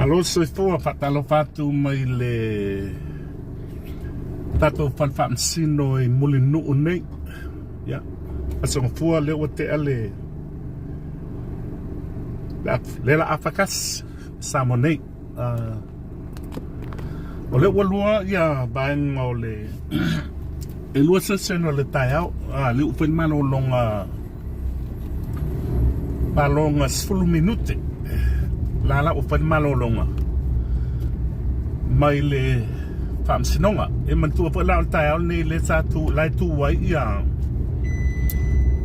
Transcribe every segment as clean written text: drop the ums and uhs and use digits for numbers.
Malo le soifua, faatalofa atu mai le tatou fale faamasino i Mulinuu nei. Ia, Aso Gafua lea ua tea le le la afakasi Samoa nei. O lea ua lua ia vaega o le e lua session o le taeao, lea ua fai le malologa Paloga 10 minute la la ua fai le malologa mai le faamasinoga. E manatua foi la o le taeao lenei lea sa tu la e tu ai ia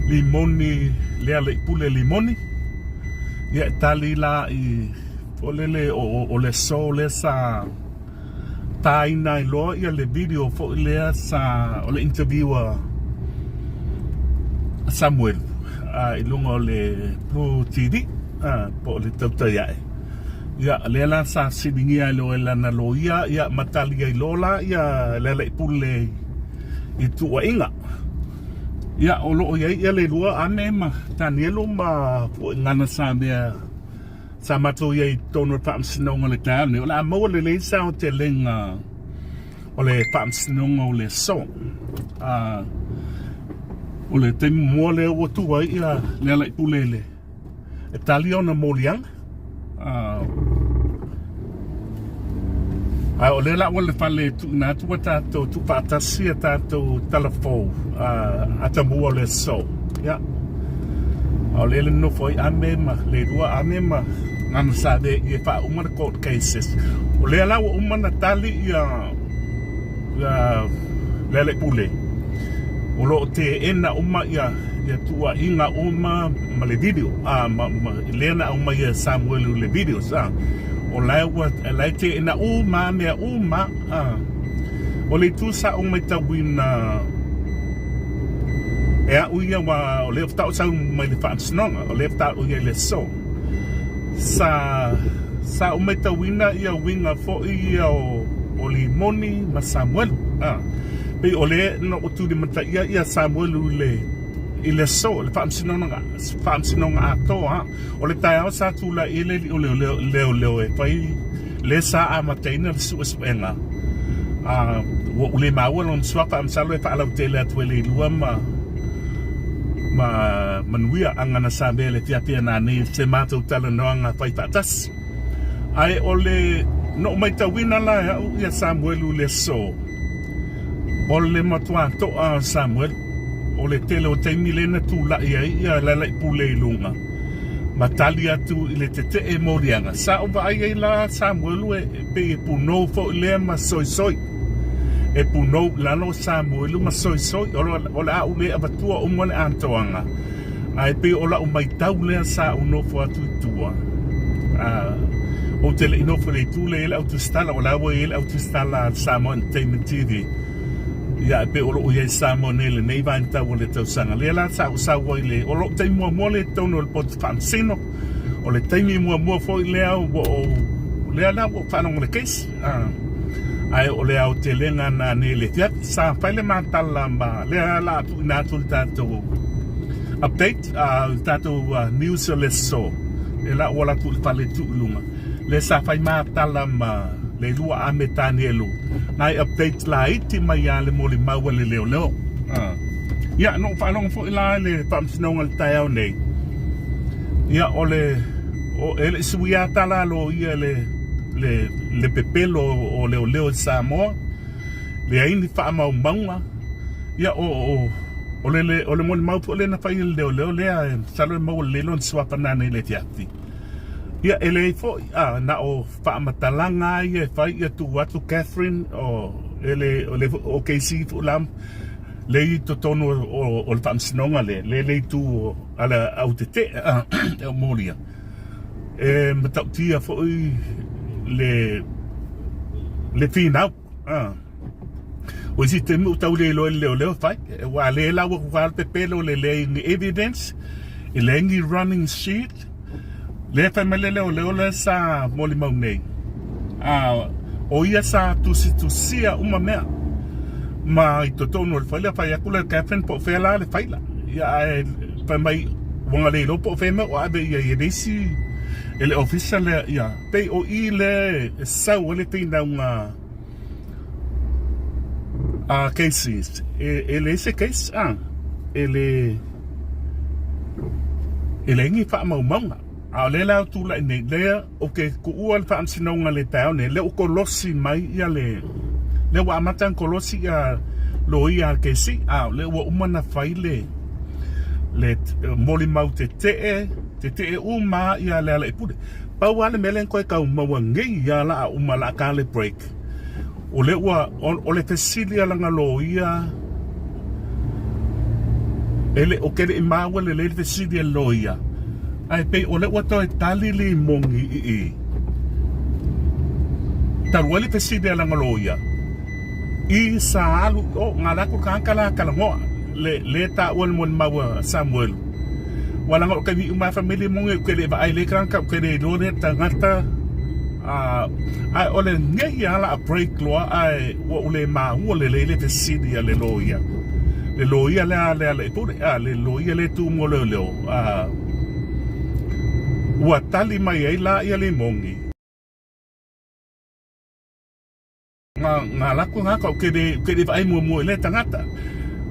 Limoni Lealailepule Limoni ia e tali la i foi lele o le aso lea sa taina ai loa ia le video foi lea sa o le interview a Samuel i luga o le Blue TV po o le tautai ae. Ia lea la sa fesiligia ai loa e lana loia ia ma tali ai loa la ia Lealailepule i tuuaiga. Ia o lo o i ai ia le lua Ame ma Tanielu ma Gana Samea Sa matou i ai i totonu o le Faamasinoga o le taeao lenei, o le a maua lelei se aotelega o le Faamasinoga o le aso. O le taimi muamua lea ua tu ai ia Lealaipule i le e tali ona moliaga. A o lea la ua le fale e tuuina atu ua tatou tuufaatasi a tatou tala fou atamua o le aso. Ia. A o lea le nofo ai Ame ma Leilua Ame ma Gana Save i e faauma le court cases. O lea la ua uma na tali ia ia Lealaipule. O lo o teena uma ia ia tuuaiga uma ma le video a ma, ma lea na aumai e Samuelu le videos a o la ua la e teena uma mea uma a o le itu sa ou matauina e a'u ia ua o lea faatoa ou sau mai le faamasinoga o lea faatoa ou i ai i le aso sa sa ou matauina ia uiga foi ia o o Limoni ma Samuelu a pei o lea na ou tulimataia ia Samuelu i le i le aso le faamasinoga faamasinoga atoa o le taeao sa tulai ai le alii o leoleo e fai lea sa amataina le suesuega a ua ou le maua lona suafa ae masalo e faalautele atu e Leilua ma ma Manuia Agana Samea le fiafia nanei se matou talanoaga fai faatasi. Ae o le na ou maitauina la e au ia Samuelu i le aso o le matua toa o Samuelu o le tele o taimi lea na tulai ai ia Lealaipule i luga ma tali atu i le tetee moliaga. Sa ou vaai ai la Samuelu e pei e punou foi lea ma soisoi. E punou i lalo Samuelu ma soisoi. O le a ou le avatua uma le atoaga, ae pei o lau maitau lea sa ou nofo atu i tua. Ou te le i nofo i le itu lea e i ai le au tusitala, o la ua i ai le au tusitala a le Samoa Entertainment TV. Ia, e pei o loo i ai Samoa nei i lenei vaitau o le tausaga. Lea la sa ou sau ai le, o lou taimi muamua lea i totonu o le poto faamasino. O le taimi muamua foi lea ua ou, lea la ua ou faalogo i le case. Ae o le aotelega na nei le afiafi. Sa fai le matala ma lea la tuuina atu le tatou update, le tatou news o le aso. Lea la ua alu atu i le fale tuu i luga. Lea sa fai matala ma Leilua a me Tanielu nai update laiti mai a le molimau a le leoleo. Ia, na ou faalogo foi la i le faamasinoga i le taeao nei, ia o le, o, e le i suia tala a loia le, le, le pepelo o leoleo i Samoa, leai ni faamaumauga, ia o, o, o le, le, o le molimau foi lea na fai e le leoleo lea, e masalo e maua lelei lona suafa nanei i le afiafi. Ia, e leai foi, a, na o faamatalaga lava ia e fai ia tuu atu Catherine o e le o le o KC foi la le i totonu o, o le faamasinoga le le le itu o ala au tete e o molia e matautia foi le le finau a o isi taimi ua tau le iloa e le leoleo e fai aua le la ua kuka le pepelo le leai ni evidence e leai ni running sheet Lea fai mai le leoleo lea sa molimau nei, a o ia sa tusitusia uma mea ma i totonu o le faila, fai atu le Catherine po o fea la le faila. Ia ae fai mai ua na le iloa po o fea mea ua ave i ai e le isi. e le ofisa lea ia pei o i lea e sau ai le finauga a cases e leai se case a e le e leai ni faamaumauga a o lea la ua tulai nei lea ou te tuua le faamasinoga i le taeao nei lea ua kolosi mai ia le lea ua amata ona kolosi ia loia a le KC a o lea ua uma ona fai le le molimau tetee tetee uma ia Lealailepule pau lava le mea lea na toe tau maua nei lava la a uma la a ta le break O lea ua, o le fesili a lana loia, e le, ou te le i maua lelei le fesili a le loia, ae pei o lea ua toe tali limoni i i. Talu ai le fesili a lana loia, i sa alu i o, na alu atu le tagata la talanoa, le, le taua le molimau a Samuelu. Ua leaga o le taimi uma lava fai mai limoni ou te le i vaai i lea tagata, ou te le iloa lea tagata. Ae o lenei lava la a break loa ae ua ou le maua lelei le fesili a le loia. Le loia lea a Lealailepule, a le loia lea e tu mo leoleo, a ua tali mai ai la ia Limoni. Na, na alu atu tagata ou te le, ou te le vaai muamua i lea tagata.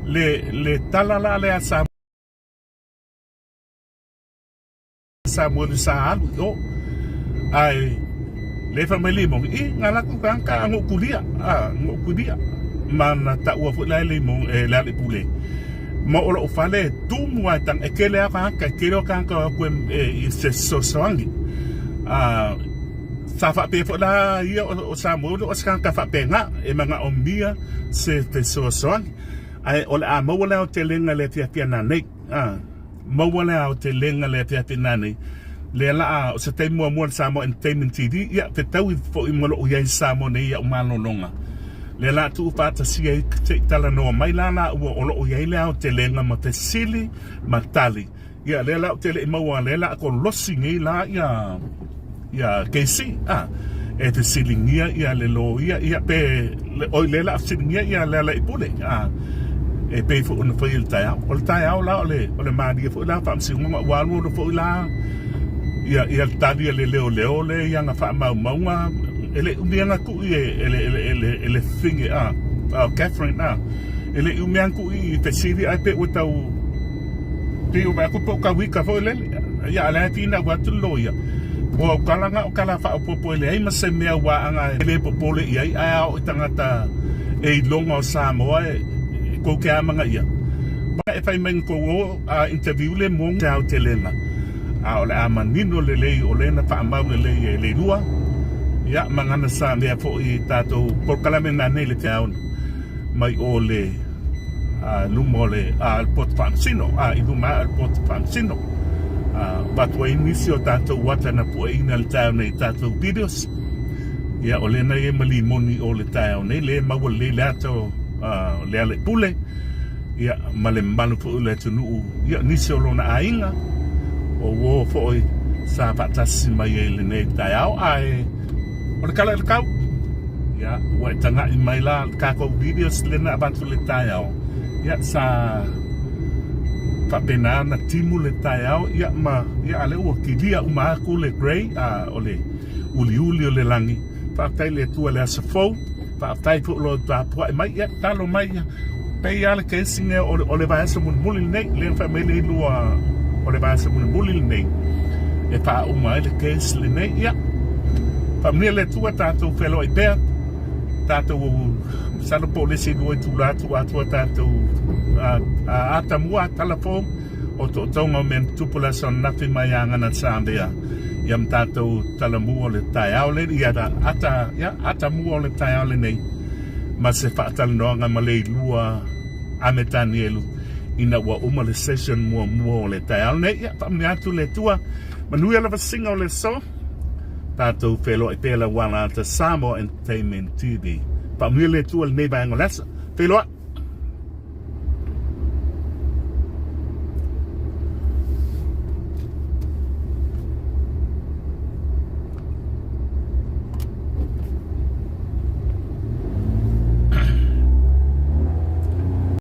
Le, le tala la lea a Sa. Samuelu sa alu i o. Ae le fai mai Limoni, i, na alu atu tagata a na ou tulia, a, na ou tulia. Ma na taua foi la e Limoni, e Lealailepule, ma o lou fale e tumu lava i tagata, e tele lava tagata, e tele o tagata o atu e, i se fesoasoani. A, sa faapea foi la ia o Samuelu o se tagata faapena, e manaomia se fesoasoani. Ae o le a maua le aotelega i le afiafi ana nei, a. Maua le aotelega le afiafi nanei, lea la o se taimi muamua le Samoa Entertainment TV, ia fetaui foi ma lou iai i Samoa nei ia'u malologa. Lea la tuu faatasia ai se i talanoa mai la laua o loo iai le aotelega ma fesili ma tali. Ia lea la ou te le i maua lea la kolosi nei la ia ia KC a e fesiligia ia le loia ia pe oi lea la fesiligia ia Lealailepule a e pei foi ona fai i le taeao. O le taeao la o le o le malie foi la faamasinoga ua alualu foi la ia ia le tali a le leoleo lea i ana faamaumauga e le i umi ana tui e e le e le e le fine a a Catherine a e le i umi ana tui i fesili ae pei ua tau Pei ua vaai atu po o ka wika foi lele. Ia, a o lea e finau atu le loia, o au tala na o tala faaopoopo e leai ma se mea ua aga e le popole i ai, ae a oo i tagata e iloga o Samoa e kou ke amanaia. E fai mai na kou o a interview le mo se aotelega, a o le a manino lelei o lea na faamau lelei e Leilua, ia, ma gana sa mea foi i tatou polokalame nanei le taeao mai o le a luma o le a le poto faamasino a i luma ae o le poto faamasino a avatu ai nisi o tatou ata na pueina i le taeao nei i tatou videos ia o lena ia ma limoni o le taeao nei le maua lelei le ata o Lealailepule ia ma le mamalu foi o le atunuu ia nisi o lona aiga o uo foi sa faatasi mai ai lenei taeao ae O le kala i le kau. Ia, ua e taga'i mai la le tatou videos lea na avatu i le taeao. Ia, sa faapena ona timu le taeao, ia, ma, ia, a lea ua kilia uma atu le grey, a, o le uliuli o le lagi. Faafetai i le Atua i le aso fou. Faafetai foi i lou tapua'i mai. Ia, tatalo mai, ia, pei lava le kesi nei o le, o le vaiaso mulimuli lenei, lea na fai mai le lua o le vaiaso mulimuli lenei e faauma ai le case lenei. Ia, faamanuia le Atua, tatou feloai pea, tatou masalo po o le isi lua itula atu atoa tatou a, ata mua tala fou o tootooga o mea na tutupu le aso ananafi mai Agana Sambea ia ma tatou talamua o le taeao le ia ata ia ata mua o le taeao lenei ma se faatalanoaga ma Leilua a me Tanielu ina ua uma le session muamua o le taeao nei. Ia, faamanuia atu le Atua. Manuia le vasiga o le aso. Tatou feiloai pea le auala ata Samoa Entertainment TV. Faamanuia le Atua i lenei vaega o le aso. Feiloai!